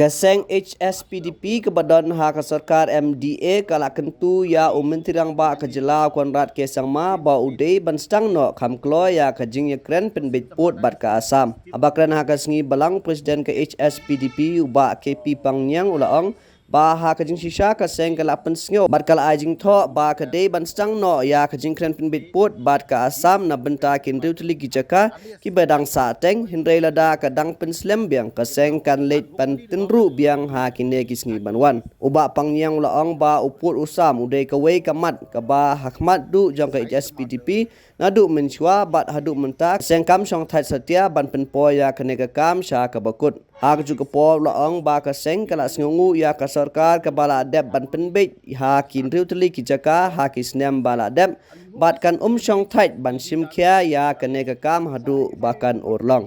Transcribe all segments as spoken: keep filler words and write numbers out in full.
Ka seng H S P D P kaba don ha ka sorkar M D A ka la kyntu ïa u Myntri Rangbah ka jylla Conrad K Sangma ba u dei ban sdang noh kham kloi ïa ka jingïakren pynbeit pud bad ka Assam. Haba kren ha ka sngi Balang, President ka H S P D P u Bah K P Pangniang u la ong ba ha ka jingshisha ka seng ka la pynsngew bad ka la ai jingthoh ba ka dei ban sdang noh ïa ka jingkren pynbeit pud bad ka Assam na bynta ki hynriew tylli ki jaka kiba dang sah teng, hynrei lada ka dang pynslem biang ka seng kan leit ban tynruh biang ha kine ki sngi ban wan. U Bah Pangniang u la ong ba u pud u sam u dei kawei ka mat kaba ha khmat duh jong ka H S P D P naduh mynshuwa bad haduh mynta ka seng kam shong thait satia ban pynpoi ïa kane ka kam sha kaba kut. Ha kajuh ka por u la ong ba ka seng ka la sngewnguh ïa ka sorkar kaba la dep ban pynbeit ha ki hynriew tylli ki jaka ha ki snem ba la dep bad kan ym shong thait ban shim khia ïa kane ka kam haduh ba kan urlong.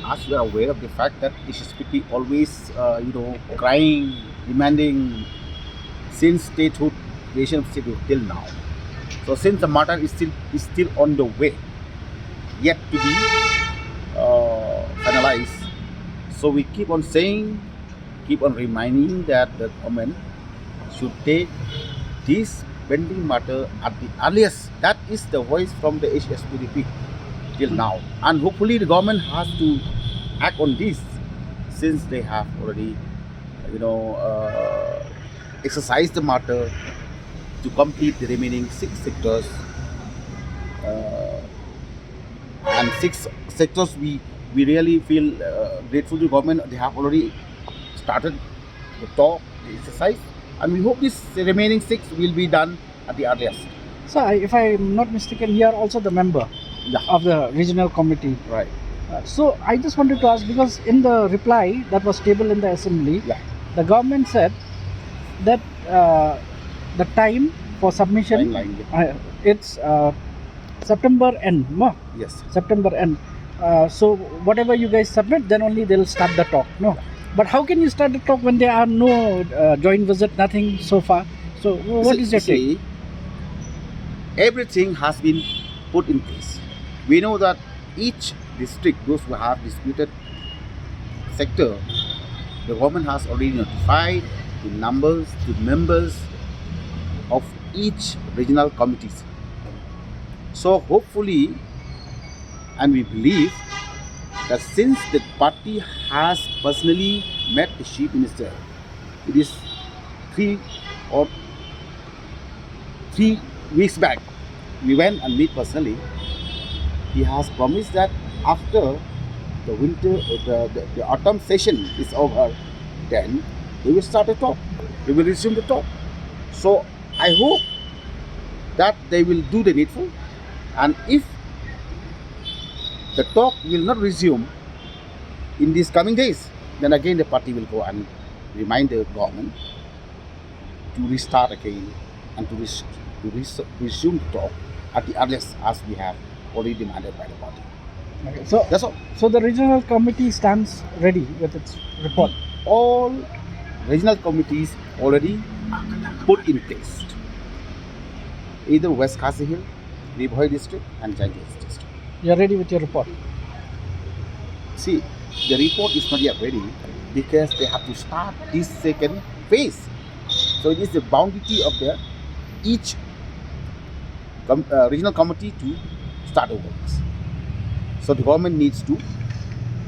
As you are aware of the fact that H S P D P always, uh, you know, crying, demanding since statehood, creation of statehood till now. So since the matter is still is still on the way, yet to be uh, finalized, so we keep on saying, keep on reminding that the government should take this pending matter at the earliest. That is the voice from the H S P D P till now, and hopefully the government has to act on this, since they have already, you know, uh, exercised the matter to complete the remaining six sectors. Uh, and six sectors, we we really feel uh, grateful to government. They have already started the talk, the exercise, and we hope this remaining six will be done at the earliest. So, I, if I'm not mistaken, you are also the member Yeah. of the regional committee. Right. Uh, so, I just wanted to ask, because in the reply that was tabled in the assembly, Yeah. the government said that uh, the time for submission Timeline, yeah. uh, it's uh, September end, no? Yes. September end. Uh, so whatever you guys submit, then only they'll start the talk, no? But how can you start the talk when there are no uh, joint visit, nothing so far? So what See, is your take? see, everything has been put in place. We know that each district, those who have disputed sector, the government has already notified the numbers, the members of each regional committees. So hopefully, and we believe that since the party has personally met the chief minister, it is three or three weeks back, we went and meet personally. He has promised that after the winter, uh, the, the, the autumn session is over, then they will start the talk. They will resume the talk. So I hope that they will do the needful, and if the talk will not resume in these coming days, then again the party will go and remind the government to restart again and to, res- to res- resume the talk at the earliest as we have already demanded by the party. Okay, so, That's all. So the regional committee stands ready with its report. All regional committees already put in place. Either West Khasi Hills, Ri Bhoi district, and Jaintia district. You're ready with your report. See, the report is not yet ready because they have to start this second phase. So it is the boundary of the each com- uh, regional committee to start the works. So the government needs to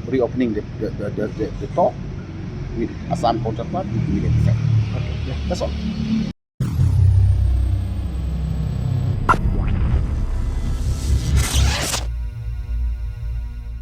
reopening the the, the, the, the, the talk with Assam counterpart with immediate effect. Okay, yeah. That's all.